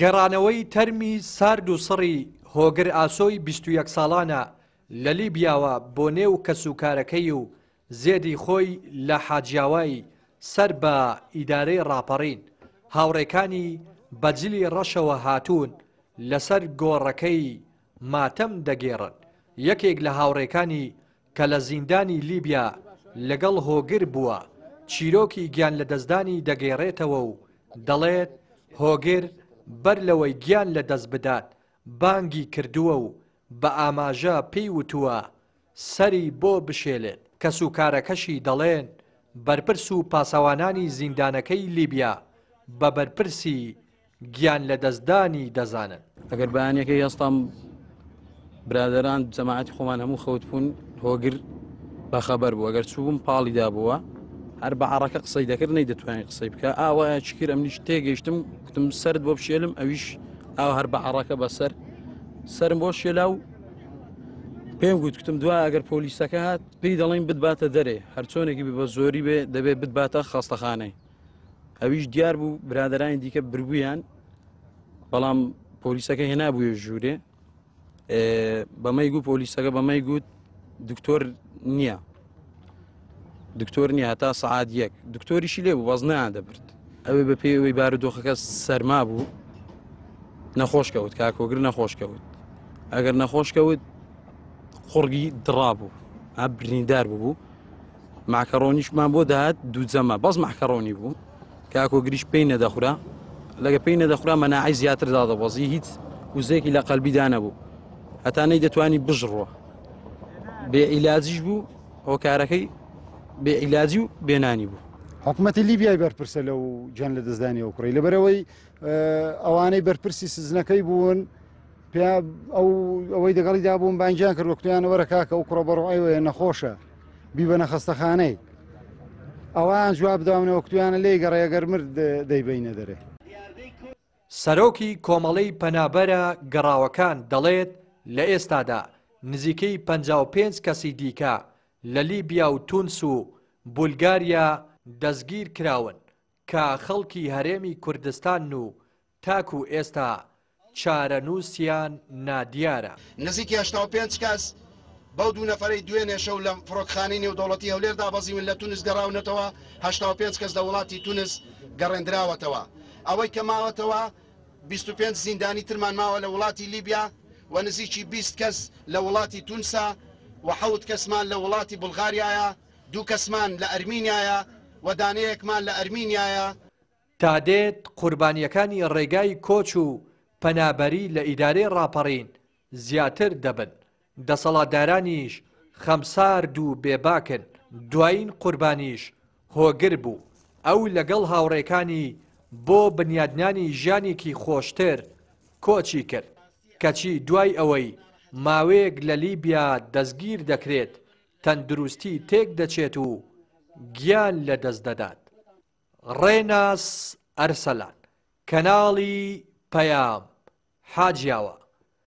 گەڕانەوەی تەرمی سارد و سڕی هۆگر ئاسۆی 21 ساڵانە لە لیبیاوە بۆ نێو کەسوکارەکەی و زێدی خۆی لە حاجیاوای سەر بە ئیدارەی ڕاپەڕین، هاوڕێکانی بە جلی ڕەشەوە هاتوون لەسەر گۆڕەکەی ماتەم دەگێڕن، یەکێک لە هاوڕێکانی کە لە زیندانی لیبیا لەگەڵ هۆگر بووە، چیرۆکی گیانلەدەستدانی دەگێڕێتەوە و دەڵێت، هۆگر بەر لەوەی گیان لەدەست بدات بانگی کردووە و بە ئاماژە پێی وتووە سەری بۆ بشێلێت، کەسوکارەکەشی دەڵێن، بەرپرس و پاسەوانانی زیندانەکەی لیبیا بە بەرپرسی گیانلەدەستدانی دەزانن. ئەگەر بەیانیەکەی هەستام برادەران جەماعەتی خۆمان هەموو خەوت بوون هۆگر بەخەبەر بوو ئەگەر چووم پاڵی دابووە هەر بە عڕەکە قسەی دەکرد نەی دەتوانین قسەی بکە ئاوایە چکر ئەمنیش تێگەیشتم کوتم سرد بۆ بشێلم ئەویش ئاو هەر بە عڕەکە بەسەر سرم بۆ شێلا و پێم گوت کوتم دوا ئەگەر پۆلیسەکە هات پێی دەڵێن بتباتە دەرێ هەرچۆنێکی بە زۆری بێ دەبێ بتباتە خەستەخانەی ئەویش دیار بوو برادرانی دیکە بربوویان بەڵام پۆلیسەکە هێنابووە ژوورێ بەمەی گوت پۆلیسەکە بەمەی گوت دکتۆر نییە دکتۆر نییە هەتا سەعات یەک دکتۆریشی لێ بوو بەس نەیان دەبرد ئەوێ بە پێی ئەوەی بارودۆخەکە سەرما بوو نەخۆش کەوت کاکۆگر نەخۆش کەوت ئەگەر نەخۆش کەوت قوڕگی دڕا بوو ئا بریندار بوو ماکەڕۆنیشمان بۆ دەهات دووجەمە بەس ماکەڕۆنی بوو کاکۆگریش پێی نەدەخورا لەگە پێی نەدەخورا مەناعی زیاتر دادەبەزی هیچ وزەیەکی لە قەلبیدا نەبوو هەتا نەیدەتوانی بژڕوە بێ عیلاجیش بوو هۆکارەکەی بێ عیلاجی و بێنانی بوو. حکومەتی لیبیای بەرپرسە لەو گیان لەدەستدانی ئەو کوڕەی لەبەرئەوەی ئەوانەی بەرپرسی سزنەکەی بوون پیا ئەو ئەوەی دەگەڵی دابوون بانگیان کرد وەکتیان وەرە کاکە ئەو کوڕە بەڕۆ ئەوەیە نەخۆشە بیبەنە خەستەخانەی ئەوان جواب داونەوە کوتیانە لێی گەڕێ گەر مرد دەیبەینە دەرێ. سەرۆکی کۆمەڵەی پەنابەرە گەڕاوەکان دەڵێت، لە ئێستادا نزیکەی 55 کەسی دیکە لە لیبیا و تونس و بولگاریا دەستگیرکراون کە خەڵکی هەرێمی کوردستانن و تاکو ئێستا چارەنووسیان نادیارە. نزیکی 85 کەس بەو دوو نەفەرەی دوێنێ شەو لە فڕۆکخانەی نێودەوڵەتی هەولێر دابەزیون لە تونس گەڕاونەتەوە، 85 کەس لە وڵاتی تونس گەڕێندراوەتەوە. ئەوەی کە ماوەتەوە 25 زیندانی ترمان ماوە لە وڵاتی لیبیا و نزیکی 20 کەس لە وڵاتی تونسە و حەوت کەسمان لە وڵاتی بوڵغاریایە، دوو کەسمان لە ئەرمینیایە و دانەیەکمان لە ئەرمینیایە. تا دێت قوربانییەکانی ڕێگای کۆچ و پەنابەری لە ئیدارەی ڕاپەڕین زیاتر دەبن، دەسەڵاتدارانیش خەمسارد و بێباکن، دوایین قوربانیش هۆگر بوو، ئەو لەگەڵ هاوڕێکانی بۆ بنیادنانی ژیانێکی خۆشتر کۆچی کرد، کەچی دوای ئەوەی ماوەیەک لە لیبیا دەستگیر دەکرێت، تەندروستی تێکدەچێت و گیان لەدەستدەدات. ڕێناس ئەرسەلان، کەناڵی پەیام، حاجیاوا.